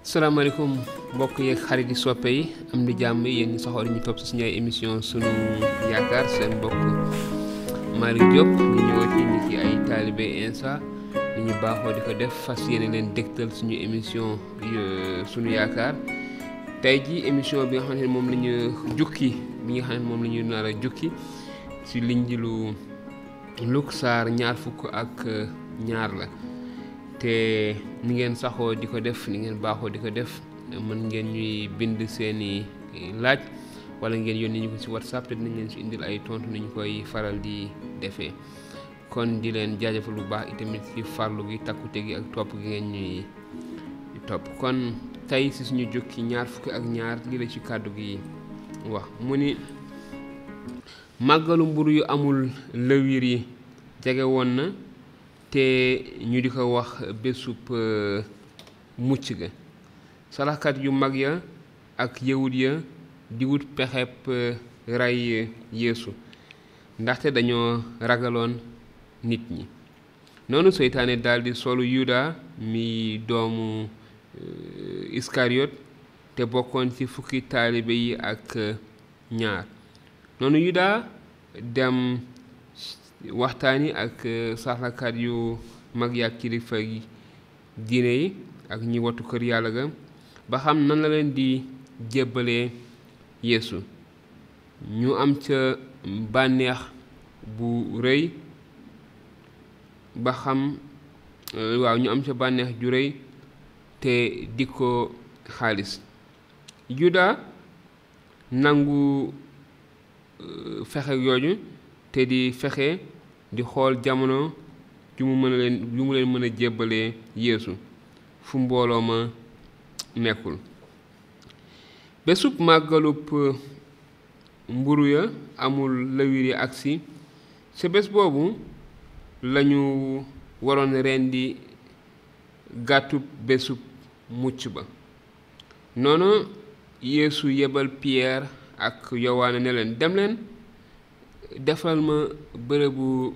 salaamaaleykum mbokk yeeg xarit yi soppe yi am di jàmm yéen ñi saxoor ñu topp si suñu ay émission sunu yaakaar seen mbokk Malick Diop ñu ñëwati ni ki ay taalibe insa ni ñu baaxoo di ko def fas yéene leen dégtal suñu émission sunu yaakaar tey ji émission bi nga xamante ne moom la ñu jukki bi nga xam ne moom la ñu nar a jukki si Linjilu Luug saar ñaar fukk ak ñaar la te ni ngeen saxoo di ko def ni ngeen baaxoo di ko def mën ngeen ñuy bind seeni laaj wala ngeen yónni ñu ko ci WhatsApp te dinañ leen ci indil ay tontu ni ñu koy faral di defee kon di leen jaajëfal bu baax itamit ci farlu gi takkute gi ak topp gi ngeen ñuy topp kon tey ci suñu jukki ñaar fukk ak ñaar lii la ci kàddu gi wax mu ni màggalu mburu yu amul lawiir yi jege woon na te ñu di ko wax bésub mucc ga sarxalkat yu mag ya ak yawut ya di wut pexeb ray Yeesu ndaxte dañoo ragaloon nit ñi noonu seytaane daldi solu Yuda mi doomu Iskaryo te bokkoon ci fukki taalibe yi ak ñaar noonu Yuda dem waxtaani ak sarxalkat yu mag ya ak kilifa yi diine yi ak ñi wattu kër yàlla ga ba xam nan la leen di jébbalee Yeesu ñu am ca bànneex bu rëy ba xam ñu am ca bànneex ju rëy te di ko xaalis Yuda nangu fexe yooyu te di fexe di xool jamono ju mu leen mën a jébbalee Yeesu fu mbooloo ma nekkul bésub màggalub mburu ya amul lawiir yi agsi ca bés boobu lañu waroon rendi gàttub bésub mucc ba noonu Yeesu yebal Pierre ak Yowaane ne leen dem leen defal ma bërëbu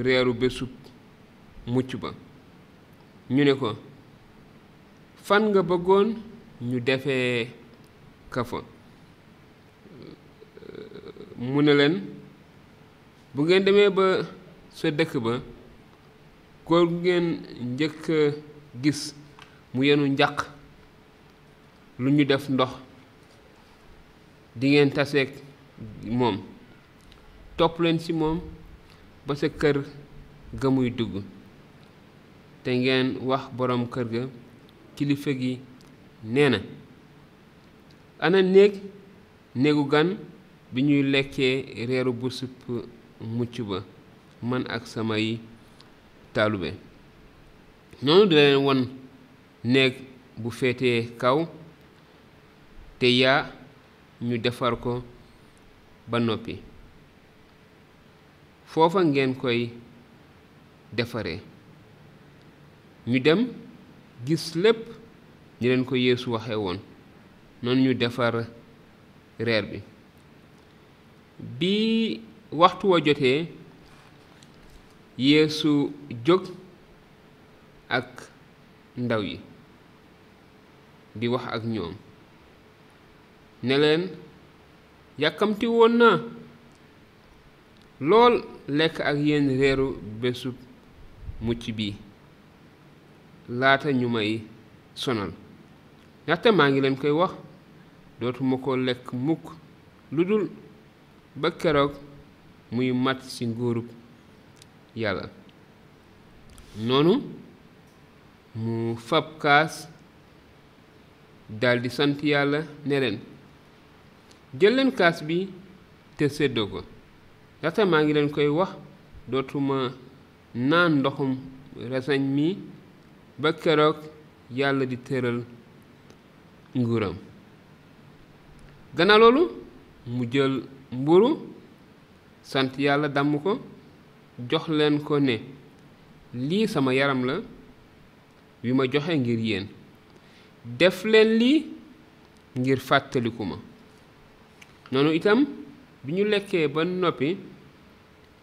reeru bésub mucc ba ñu ne ko fan nga bëggoon ñu defee ka fa mu ne leen bu ngeen demee ba sa dëkk ba góor gu ngeen njëkk a gis mu yenu njaq lu ñu def ndox di ngeen taseeg moom topp leen ci moom ba sa kër ga muy dugg te ngeen wax boroom kër ga kilifa gi nee na ana néegu gan bi ñuy lekkee reeru bésub mucc ba man ak samay taalube noonu di leen won néeg bu féetee kaw te yaa ñu defar ko ba noppi foofa ngeen koy defaree ñu dem gis lépp ñu leen ko Yeesu waxe woon noonu ñu defar reer bi waxtu wa jotee Yeesu jóg ak ndaw yi di wax ak ñoom ne leen yàkkamti woon naa lool lekk ak yéen reeru bésub mucc bi laata ñu may sonal ndaxte maa ngi leen koy wax dootuma ko lekk mukk lu dul ba keroog muy mat ci nguurub yàlla noonu mu fab kaas daldi sant yàlla ne leen jël leen kaas bi te séddoo ko ndaxte maa ngi leen koy wax dootuma naan ndoxum reseñ mi ba keroog yàlla di tëral nguuram gannaaw loolu mu jël mburu sant yàlla damm ko jox leen ko ne lii sama yaram la wi ma joxe ngir yéen def leen lii ngir fàttaliku ma noonu itam bi ñu lekkee ba noppi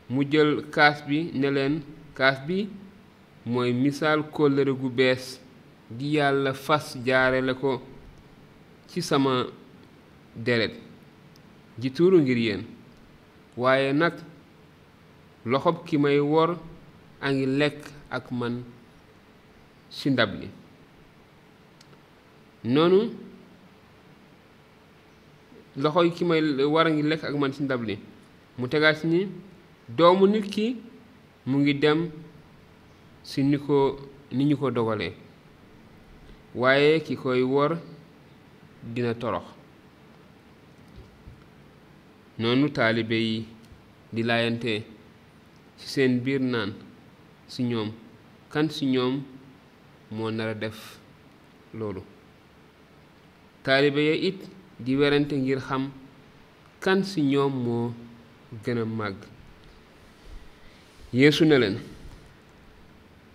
mu jël kaas bi ne leen kaas bi mooy misaal kóllëre gu bees di yàlla fas jaarale ko ci sama deret ji tuuru ngir yéen, waaye nag loxob ki may wor a ngi lekk ak man ci ndab li. noonu loxoy ki may war a ngi lekk ak man ci ndab li. mu tegaat ci ni doomu nit ki mu ngi dem ci ni ñu ko dogalee, waaye ki koy wor dina torox. noonu taalibe yi di laayante ci seen biir naan ci ñoom kan ci ñoom moo nar a def loolu. taalibe ya it di werante ngir xam kan ci ñoom moo gën a màgg. Yeesu ne leen,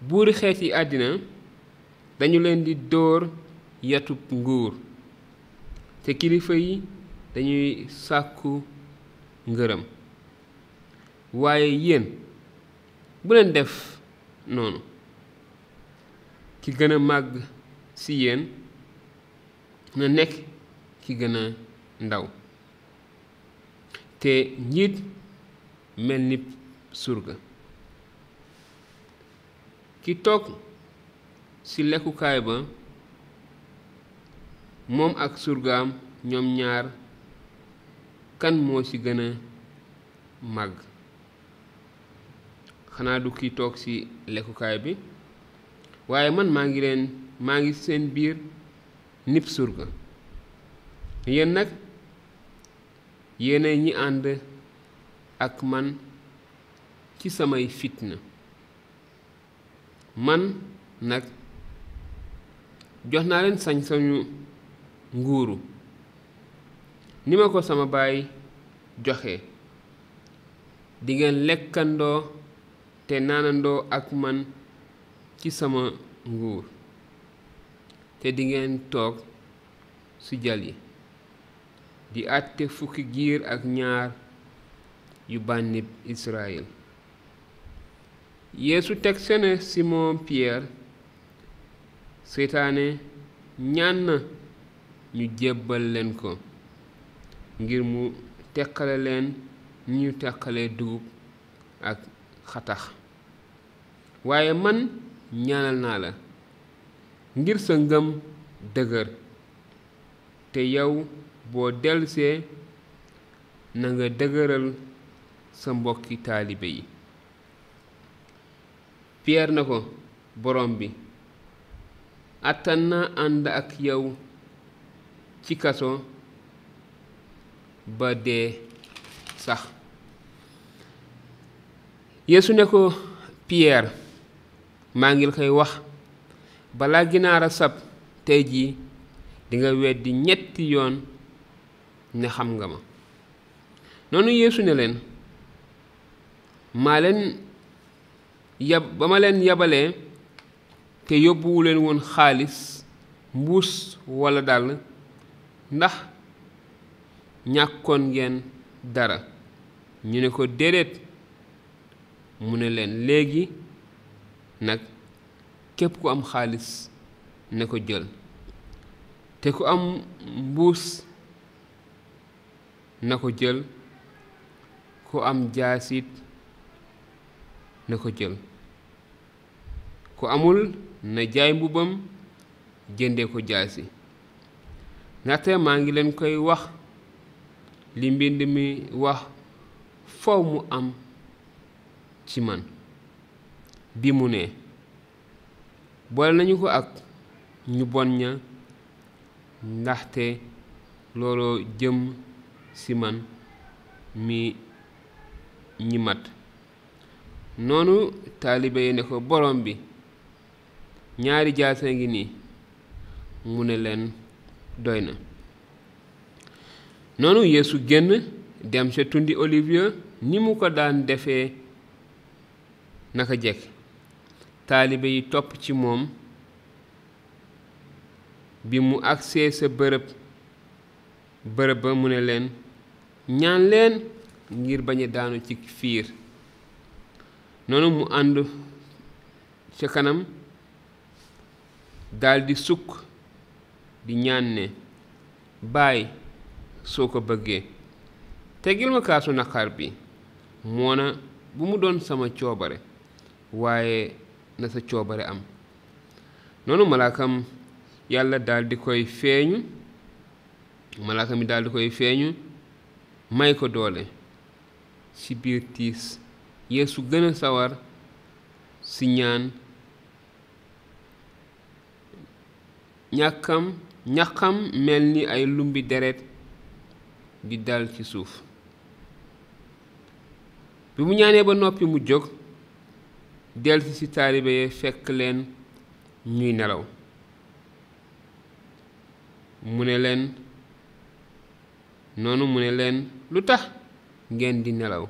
buuri xeet yi àddina dañu leen di dóor yatub nguur, te kilifa yi dañuy sàkku ngërëm, waaye yéen bu leen def noonu. ki gën a màgg ci yéen na nekk ki gën a ndaw, te njiit mel ni surga. ki toog ci lekkukaay ba moom ak surgaam ñoom ñaar kan moo ci gën a màgg? xanaa du ki toog ci lekkukaay bi? waaye man maa ngi seen biir nib surga. yéen nag yéenay ñi ànd ak man ci samay fitna. man nag jox naa leen sañ-sañu nguuru ni ma ko sama baay joxe. dingeen lekkandoo te naanandoo ak man ci sama nguur, te dingeen toog ci jal yi di àtte fukki giir ak ñaar yu bànnib Israyil. Yeesu teg sene Simon Pierre, seytaane ñaan na ñu jébbal leen ko ngir mu teqale leen ni ñu teqalee dugub ak xatax. waaye man ñaanal naa la ngir sa ngëm dëgër, te yow boo delsee na nga dëgëral sa mbokki taalibe yi. Pierre na ko, borom bi, attan naa ànd ak yow ci kaso ba dee sax. Yeesu ne ko, Pierre, maa ngi la koy wax, balaa ginaar a sab tey jii dinga weddi 3 yoon ne xam nga ma. noonu Yeesu ne leen, ba ma leen yabalee te yóbbuwu leen woon xaalis, mbuus walla dàll, ndax ñàkkoon ngeen dara? ñu ne ko déedéet. mu ne leen, léegi nag képp ku am xaalis ne ko jël, te ku am mbuus na ko jël, ku am jaasit na ko jël, ku amul na jaay mbubam jënde ko jaasi. ndaxte maa ngi leen koy wax, li mbind mi wax faw mu am ci man, bi mu ne boole nañu ko ak ñu bon ña, ndaxte looloo jëm ci man mi ñi mat. noonu taalibe yi ne ko, borom bi, 2 jaase ngi nii. mu ne leen, doy na. noonu Yeesu génn dem ca tundi Olivier ni mu ko daan defee naka jekk. taalibe yi topp ci moom. bi mu agsee sa bërëb ba mu ne leen, ñaan leen ngir bañ a daanu ci fiir. noonu mu ànd ca kanam daldi sukk di ñaan ne baay soo ko bëggee teggil ma kaasu naqar bi moona bu mu doon sama coobare waaye na sa coobare am. noonu malaakam yàlla daldi koy feeñu malaaka mi daldi koy feeñu may ko doole ci biir tiis. Yeesu gën a sawar ci ñaan, ñaqam mel ni ay lumbi deret di dal ci suuf. bi mu ñaanee ba noppi mu jóg delsi ci taalibe yi fekk leen ñuy nelaw. mu ne leen lu tax ngeen di nelaw?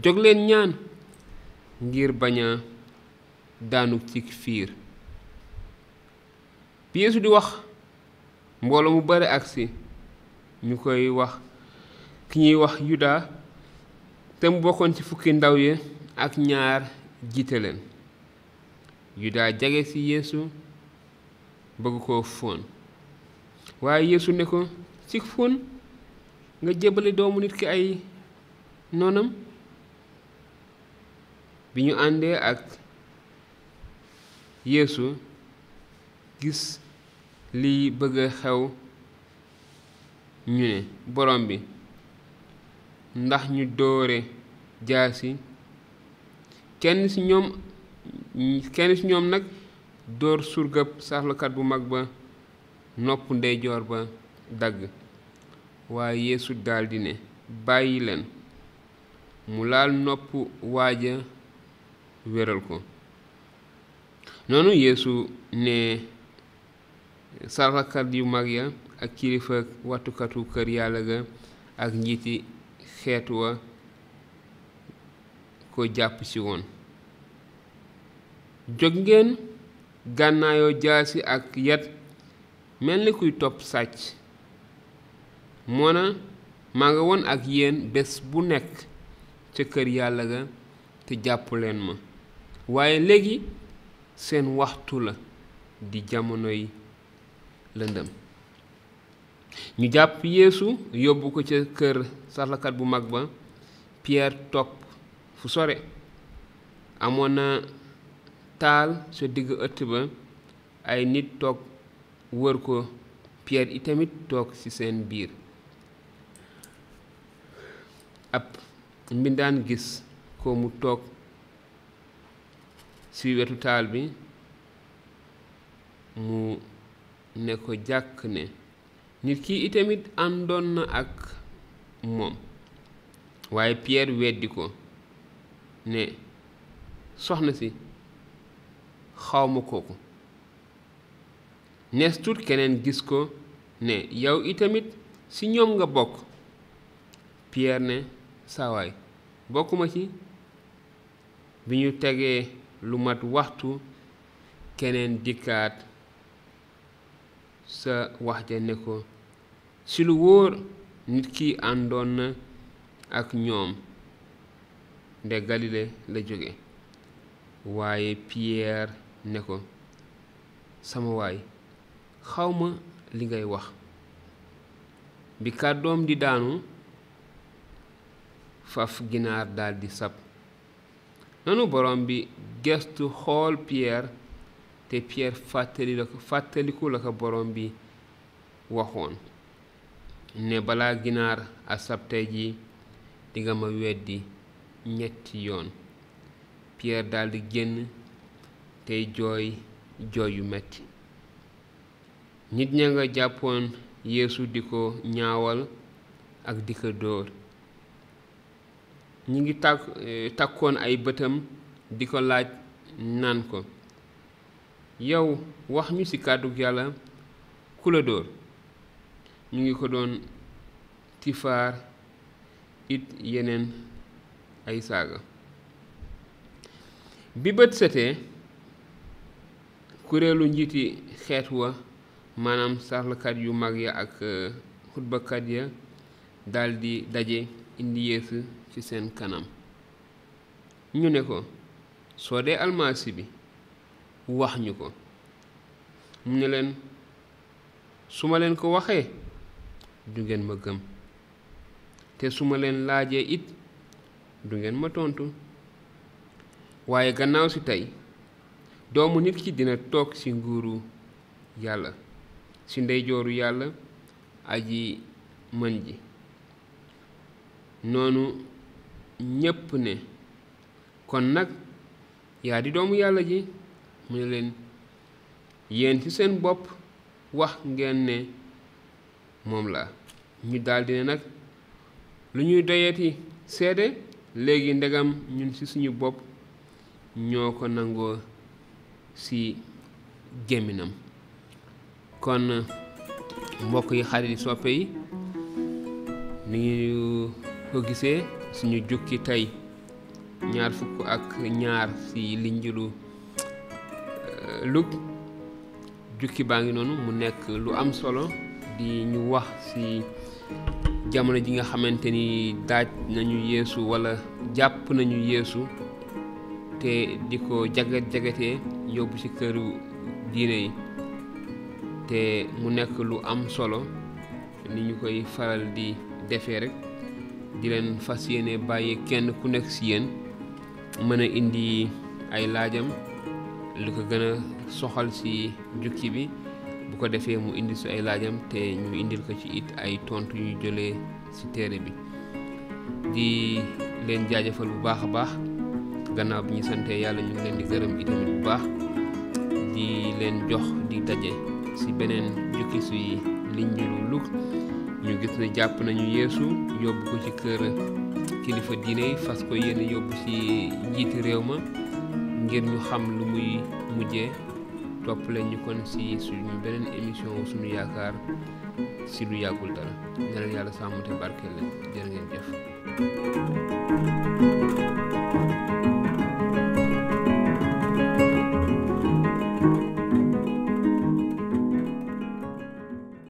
jóg leen ñaan ngir bañ a daanu ci fiir. bi Yeesu di wax mbooloo mu bare agsi ñu koy wax ki ñuy wax Yuda te mu bokkoon ci fukki ndaw yi ak ñaar jiite leen. Yuda jege ci Yeesu bëgg koo fóon waaye Yeesu ne ko ci fóon nga jébbale doomu nit ki ay noonam. bi ñu àndee ak Yeesu gis liy bëgg a xew ñu ne borom bi ndax ñu dóore jaasi. kenn ci ñoom nag dóor surgab sarxalkat bu mag ba nopp ndeyjoor ba dagg. waaye Yeesu daldi ne bàyyi leen. mu laal nopp waaja wéral ko. noonu Yeesu ne sarxalkat yu mag ya ak kilifa wattukatu kër yàlla ga ak njiiti xeet wa ko jàpp ci woon, jóg ngeen gànnaayoo jaasi ak yat mel ni kuy topp sàcc. moona maa nga woon ak yéen bés bu nekk ca kër yàlla ga te jàpp leen ma. waaye léegi seen waxtu la di jamonoy lëndëm. ñu jàpp Yeesu yóbbu ko ca kër sarxalkat bu mag ba. Pierre topp fu sore. amoon na taal sa digg ëtt ba. ay nit toog wër ko. Pierre itamit toog ci seen biir. ab mbindaan gis ko mu toog ci wetu taal bi. mu ne ko jàkk ne nit ki itamit àndoon na ak moom. waaye Pierre weddi ko ne soxna si xawma kooku. nees tuut keneen gis ko ne yow itamit ci ñoom nga bokk. Pierre ne saawaay bokkuma ci. bi ñu tegee lu mat waxtu keneen dikkaat sa wax ja ne ko ci lu wóor nit ki àndoon na ak ñoom nde Galile la jóge. waaye Pierre ne ko sama waay xawma li ngay wax. bi kàddoom di daanu faf ginaar daldi sab. noonu borom bi gestu xool Pierre te Pierre fàttaliku la ko borom bi waxoon ne balaa ginaar a sab tey ji dinga ma weddi 3 yoon. Pierre daldi génn tey jooy yu metti. nit ña nga jàppoon Yeesu di ko ñaawal ak di ko dóor. ñi ngi takkoon ay bëtam di ko laaj naan ko yow wax ñu ci kàddug Yàlla ku la dóor. ñu ngi ko doon tifaar it yeneen ay saaga. bi bët setee kuréelu njiiti xeet wa maanaam sarxalkat yu mag ya ak xutbakat ya daldi daje indi Yeesu ci seen kanam. ñu ne ko soo dee almasi bi wax ñu ko. mu ne leen su ma leen ko waxee du ngeen ma gëm te su ma leen laajee it du ngeen ma tontu waaye gannaaw si tey doomu nit ki dina toog ci nguuru yàlla ci ndeyjooru yàlla aji mën ji. noonu ñépp ne kon nag yaa di doomu yàlla ji mu ne leen yéen ci seen bopp wax ngeen ne moom la. ñu daldi ne nag lu ñuy doyati seede léegi ndegam ñun ci suñu bopp ñoo ko nangoo ci gémminam. kon mbokk yi xarit yi soppe yi ni ngi ko gisee suñu jukki tey ñaar fukk ak ñaar ci linjilu Luug jukki baa ngi noonu mu nekk lu am solo di ñu wax ci jamono ji nga xamante ni daaj nañu Yeesu walla jàpp nañu Yeesu te di ko jagatee yóbbu ci këru diine yi te mu nekk lu am solo ni ñu koy faral di defee rek di leen fas yéene bàyyi kenn ku nekk ci yéen mën a indi ay laajam lu ko gën a soxal ci jukki bi bu ko defee mu indi ci ay laajam te ñu indil ko ci it ay tontu yu jëlee ci téere bi. di leen jaajëfal bu baax a baax gannaaw bi ñu santee yàlla ñu ngi leen di gërëm itamit bu baax di leen jox di daje ci beneen jukki ci linjilu Luug. ñu gis ne jàpp nañu Yeesu yóbbu ko ci kër kilifa diine yi fas ko yéene yóbbu ci njiiti réew ma ngir ñu xam lu muy mujjee. topp leen ñu kon ci suñu beneen émission suñu yaakaar ci lu yàggul dara. ne leen yàlla sàmm te barkeel leen jërë ngeen jëf.